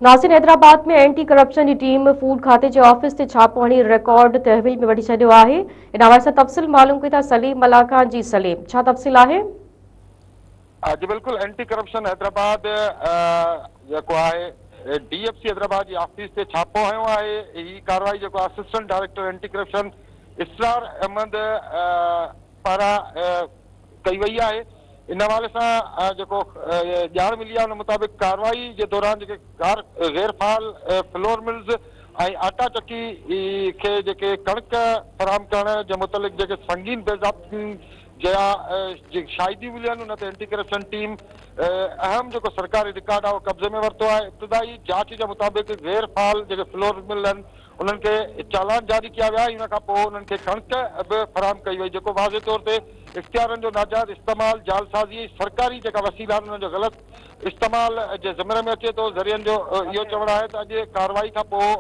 ناظرين Hyderabad ۾ anti corruption جي team food کاتي جي آفيس تي ڇاپو هڻي رڪارڊ تحويل ۾ وٺي ڇڏيو آهي ان حوالي سان تفصيل معلوم ڪيون ٿا سليم ملاح کان جي سليم ڇا تفصيل آهي؟ جي بلڪل اينٽي ڪرپشن حيدرآباد جيڪو آهي ڊي ايف سي حيدرآباد جي آفيس تي ڇاپو هنيو آهي هي ڪارروائي جيڪو assistant director anti corruption Israr Ahmed پاران ڪئي وئي آهي ان حوالي سان جيڪو ڄاڻ ملي آهي ان مطابق ڪارروائي جي دوران جيڪي غير فعال فلور ملز ۽ آٽا چڪي کي جيڪي ڪڻڪ فراهم ڪرڻ جي متعلق جيڪي سنگين بي ضابطگين جا شاهديون مليون آهن ان تي اينٽي ڪرپشن ٽيم اهم جيڪو سرڪاري رڪارڊ آهي اهو قبضي ۾ ورتو آهي ابتدائي جاچ جي مطابق غير فعال جيڪي فلور مل آهن انهن کي چالان جاري ڪيا ويا ۽ ان کان پوء انهن کي ڪڻڪ به فراهم ڪئي وئي جيڪو واضح طور تي اختيارن جو ناجائز استعمال، جعلسازي ۽ سرڪاري جيڪا وسيلا آهن انهن جو غلط استعمال جي زمري ۾ اچي ٿو. ذريعن جو اهو چوڻ آهي ته اڄ ڪارروائي کان پوء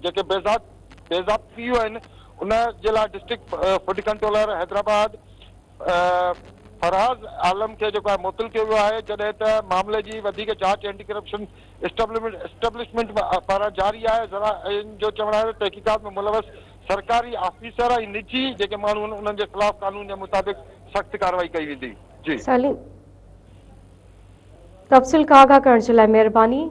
جيڪي بيضابطگيون آهن ان جي لاء district food controller Hyderabad Faraz Alam کي جيڪو آهي معطل ڪيو ويو آهي جڏهن ته معاملي جي وڌيڪ جاچ اينٽي ڪرپشن اسٽيبلشمينٽ پاران جاري آهي، ذرائعن جو چوڻ آهي ته تحقيقات ۾ ملوث سرڪاري آفيسر ۽ نجي جيڪي ماڻهو آهن انهن جي خلاف قانون جي مطابق سخت ڪارروائي ڪئي ويندي. جي. سليم تفصيل کان آگاهه ڪرڻ جي لاء مهرباني.